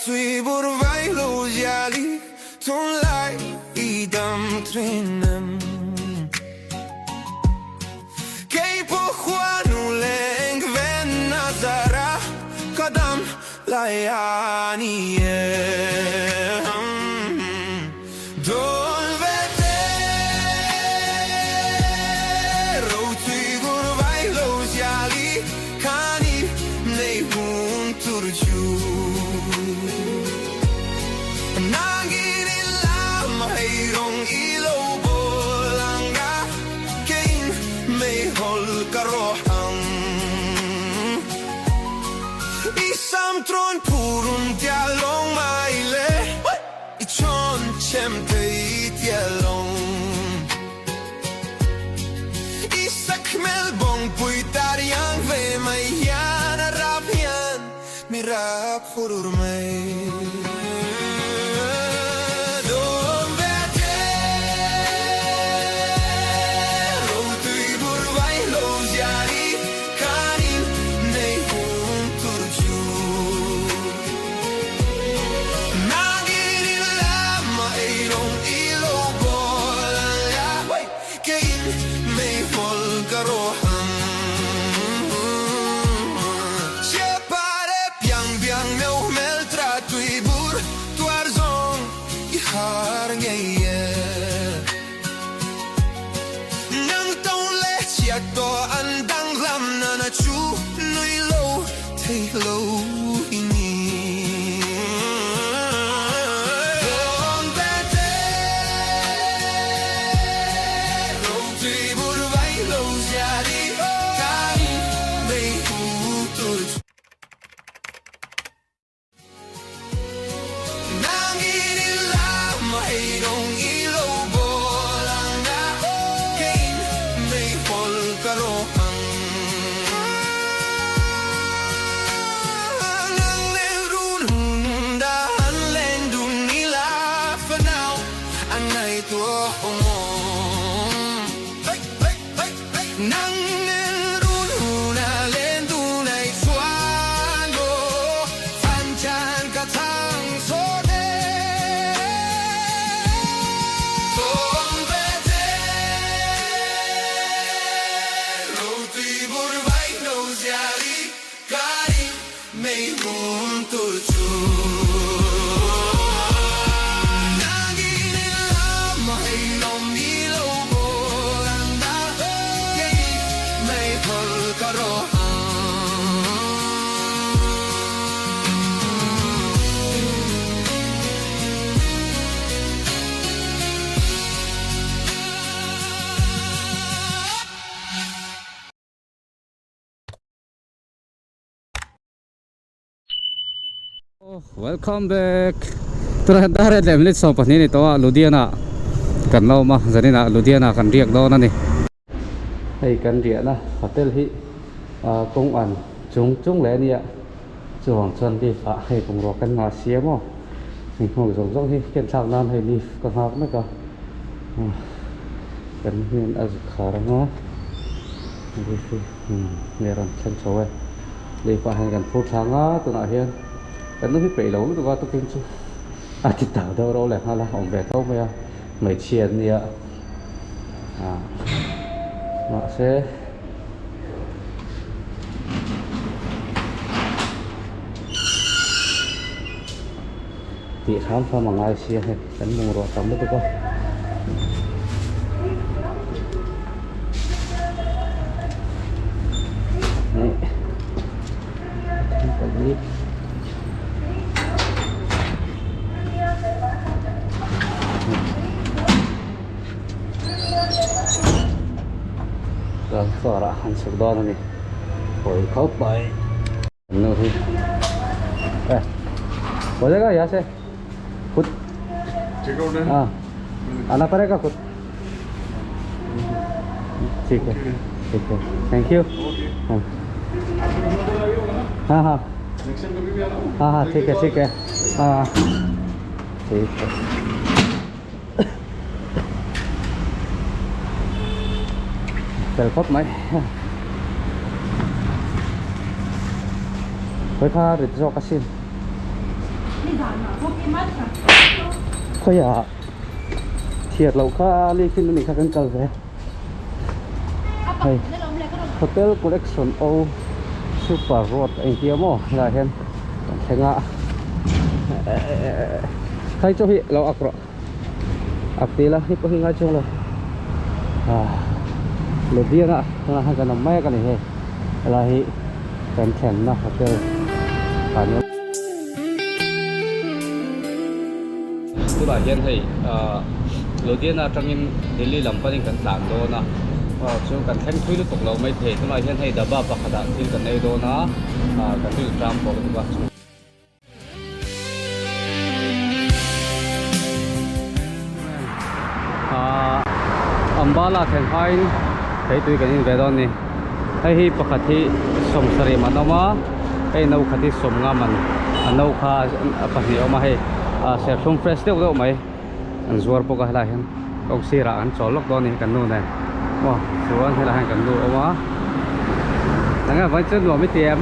Tuibur vaihlo ziali tunlai i dam thin em? Kei pawh khuanu leng ven Nazara ka dam lai a ni em? Dawn ve te ro tuibur vaihlo ziali khan i nei hun tur chu. Nangin i lam hei rawng i lo bawl ang a, keiin meihawl ka rawh ang. I sam tlawn phurun tia lawng mai le, i chawn chem thei tia lawng. I sakhmel bawngpui tar iang ve mai hian a rap hian mi rap hurur mai. Dawn ve te ro tui bur vai lo zia i khan in nei hun tur chu. Nangin i lam a ei rawng i lo bawl a, keiin meihawl ka rawh ang. Chiapare piang biang meuh hmel tra tui bur tuar zawng i har ngei e. Nang tawng leh chhiat tawh an danglam nana chu nui lo thei lo i ni. Dawn ve te ro tui bur vai lo zia đi kan nei hu tur chu. Nangin i lam a ei rawng i lo bawl ang a, keiin meihawl ka rawh ang. Nang leh run hun dan leng dun ila fanau a ngaihtuah awm. Nang nen run hun a len dun ai chuan aw fan chan ka thang sawt e. Tawn ve te ro tui bur vai no zia li ka ring mei hun tur chu. Nangin i lam a hei lawm i lo bawl ang a, kei meihawl ka rawh ang. Welcome back tunah hian dar leh minute 12 ni tawh a Ludhiana kan la awm a zaninah Ludhiana kan riak dawn a ni. Hei kan riahna hotel hi kawng an chung chung leh a nia chuvang chuan lift ah hei bungrua kan nghah si a maw hei hmuak zawng zawng hi ken thlak nan hei lift ka nghak mek a kan hian a zuk khar ang a lift hi nge rawn thlen chho e. Lei pah hian kan phur thlang a, tunah hian kan nu hi peih lo lutuk a tukin chu a ti tau deuh reuh leh nghal a, awm ve tho mai a, hmeichhia an nia ah mahse tih hram hram a ngai sia hei kan bungrua tam lutuk a. Ground floor ah an chhuk dawn a ni pawi khawp mai. Nu hi eh हो जाएगा यहाँ से खुद चेकआउट है हाँ आना पड़ेगा खुद ठीक है ठीक है thank you हाँ हाँ हाँ नेक्स्ट टाइम कभी भी आना हो हाँ हाँ ठीक है ठीक है हाँ ठीक है Fel khawp mai. Khawi kha rit zawk asin. Khawiah thiat loh kha lifin a nih kha kan kal ve hei hotel collection o super road a intia maw helaiah hian kan thleng a khai chu hi lo ak rawh ak ti ila hei pawh hi ngai chuang lo ah Ludhiana tunah hian kan awm mek a ni hei helai hi kan thlenna hotel ah ni Tunah hian hei ah Ludhiana atangin Delhi lam panin kan tlan dawn a aw chu kan thleng thui lutuk lo maithei tunah hian hei dhaba pakhatah thil kan ei dawn a ah kan rilru tang pawh lutuk a. Ambala thlen hmain theitui kan in ve dawn ni hei hi pakhat hi sawmsarih man a awm a hei no khat hi sawmnga man a no kha a pahnih a awm a hei serthlum fresh deuh deuh mai an zuar bawk a helaiah hian kawng sirah an chawl lawk dawn a ni kan nu nen aw chuan helaiah hian kan nu a awm a eng nge vawiin chu nuam i ti em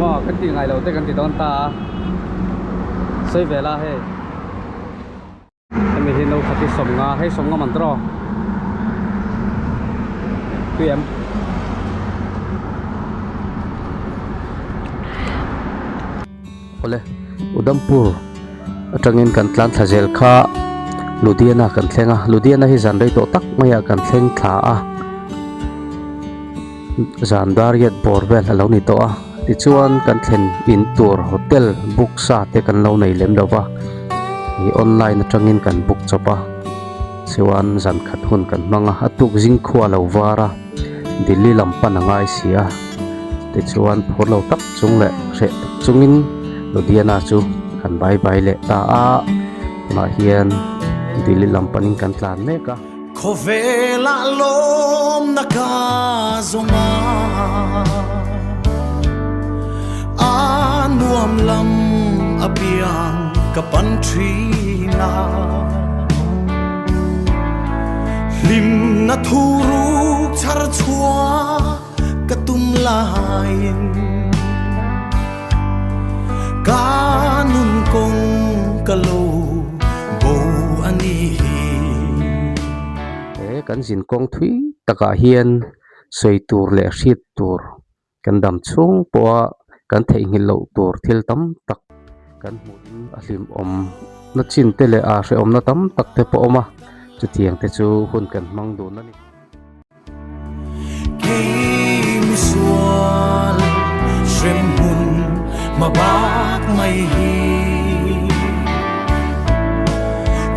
maw kan tih ngaih loh te kan ti dawn ta a sawi ve la hei hemi hi no khat hi sawmnga hei sawmnga man tawh tui em. Awle, Udhampur atangin kan tlan thla zel kha Ludhiana kan thleng a, Ludhiana hi zan rei tawh tak maiah kan thleng thla a, zan dar riat bawr vel a lo ni tawh a, tichuan kan thlen in tur hotel book sa te kan lo nei lem lo va, ih online atangin kan book chawp a, chuan zan khat hun kan hmang a, a tuk zing khua a lo var a. Delhi lam pan a ngai si a tichuan phur lo tak chung leh hreh tak chungin Ludhiana chu kan bye bye leh ta a tunah hian Delhi lam panin kan tlan mek a. Khawvelah lawmna ka zawng a, a nuam lam apiang ka pan thin a. Hlimna thuruk chhar chhuah ka tum laiin Ka nun kawng ka lo bo a ni hi. He kan zin kawng thui takah hian sawi tur leh hriat tur Kan dam chhung pawha kan theihnghilh loh tur thil tam tak kan hmuhin a hlimawm na chin te leh a hrehawmna tam tak te pawh a awm a, chutiang te chu hun kan hmang dun a ni. Kei misual hremhmun hmabak mai hi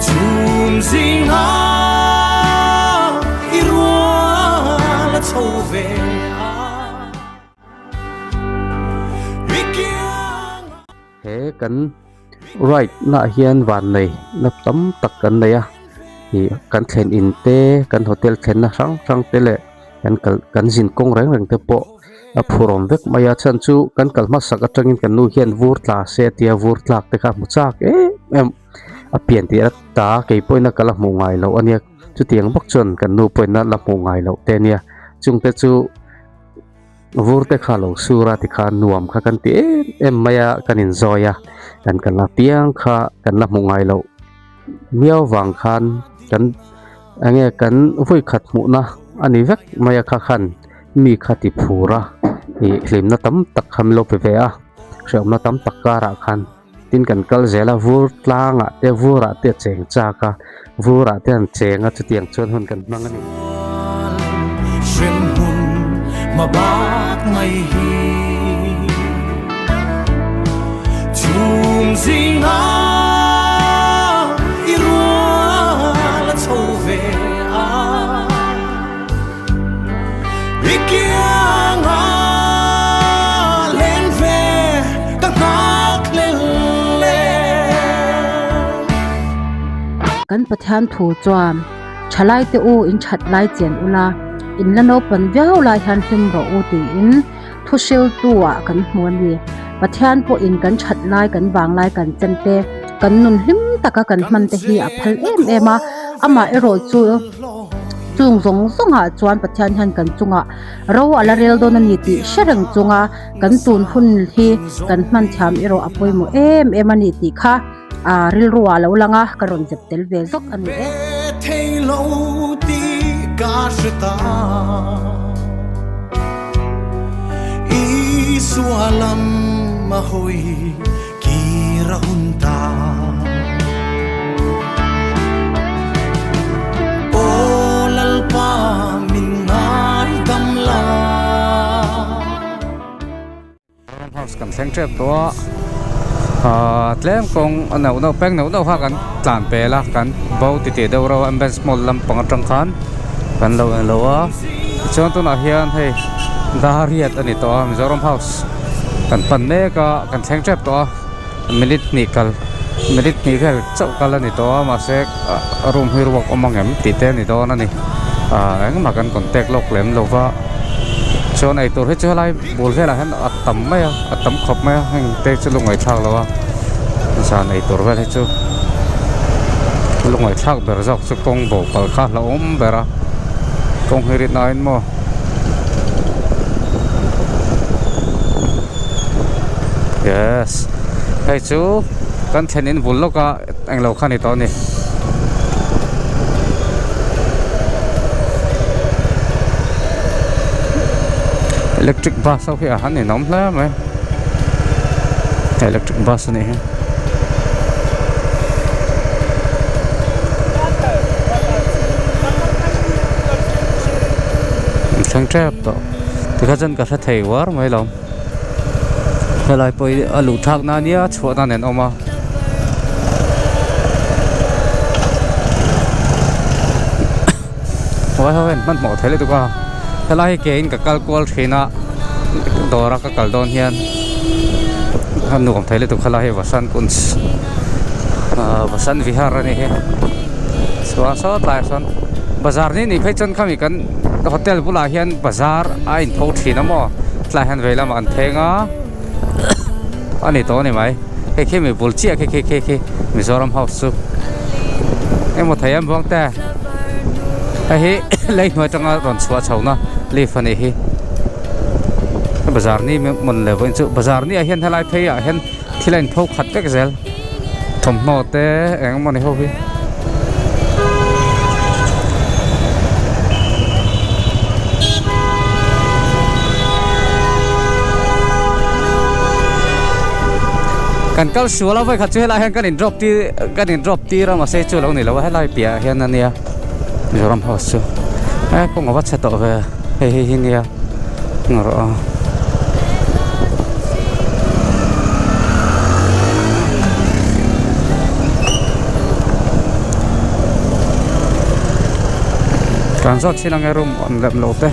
chhum zinga i rual a chho ve. He kan ride na hian van nei na tam tak kan nei a ih kan thlen in te kan hotel thlen na hrang hrang te leh kan kal kan zin kawng reng reng te pawh a phurawm vek mai a chhan chu kan kal hmasak atangin kan nu hian vur tla se a tia vur tlak te kha a hmu chak em em a pian tih a ta keipawhin a kal a hmuh ngai loh a nia. Chutiang bawk chuan kan nu pawhin a la hmuh ngai loh te ania, chungte chu vur te kha lo sur a tikhan nuam kha kan ti em em mai a, kan inzawi a, kan kal apiang kha kan la hmuh ngai loh miau vang khan kan enge kan vawi khat hmuhna a ni vek mai a kha khan mi kha ti phur a, ih hlimna tam tak kha min lo pe ve a, hrehawmna tam tak karah khan. Tin kan kal zel a vur tlangah te vurah te a cheng chak a vurah te an cheng a chutiang chuan hun kan hmang a ni. Hremhmun hmabak mai hi chhum zinga i rual a chho ve a i kianga len ve ka nghak hlel le. Kan Pathian thu chuan thalai te u in that lai chen ula in la naupan viau lai hian hlim rawh u tiin thu hriltu ah kan hmu a ni. Pathian pawhin kan that lai kan vang lai kan chem te kan nun hlim taka kan hman te hi a phal em em a amah erawh chu. Chung zawng zawngah chuan Pathian hian kan chungah ro a la rel dawn a ni tih hre reng chunga kan tun hun hi kan hman thiam erawh a pawimawh em em a ni tih kha ah rilru ah lo lang a, ka rawn zep tel ve zawk a ni e. Farm house kan thleng tep tawh a ahh tlem kawng a neuh neuh peng neuh neuh kha kan tlan pel a kan bo titih deuh reuh a ambience mall lampang atang khan kan lo en lo a tichuan tunah hian hei dariat a ni tawh a Mizoram house kan pan mek a kan thleng tep tawh a minute hnih kal minute hnih vel chauh kal a ni tawh a mahse room hi ruak awm ang em tih te a ni dawn a ni ah engmah kan contact lawk lem lo va chuan eitur hi chu helai bul velah hian a tam mai a a tam khawp mai a heng te chu lungaihthlak lo a zan eitur vel hi chu lungaihthlak ber zawk chu kawng bo kal kha hlauhawm ber a kawng hi rit nain maw. Yes hei chu kan thlen in bul lawk a englo kha ni tawh a ni. Electric bus ho hi a han inawm hle mai electric bus a nih hi. Thleng tep tawh tikha chuan ka hre thei uar mai lo helai pawh hi a luh thlak na ania chhuah na nen a awm a. Vai ho hian hmanhmawh thei lutuk a helai hi ke in ka kal kual thin a dawr a ka kal dawn hian a nuam thei lutuk helai hi Vasant Kunj ahh Vasant Vihar a nih hi chuan saw tlaiah sawn bazar ni ni phei chuan khami kan hotel bulah hian bazar a inpho thin a maw tlaiah hian vei lamah an pheng a a ni tawh a ni mai hei khi mi bul chiah khi khi khi khi Mizoram house chu engmaw thei em buang te hei hi lei hnuai atanga rawn chhuah chho na lift a nih hi bazar ni mawn le vawiin chu bazar ni ah hian helai phei ah hian thil a inpho khat vek zel thawmhnaw te eng emaw ni ho hi. Kan kal sual a vawikhat chu helai hian kan in drop tir kan in drop tir a mahse chu lo ni lo a helai piahah hian a nia Mizoram house chu e kawng a va chhe tawh ve hei hei hi nia ngarawh a. Kan zawt chin ange room awm lem lo te.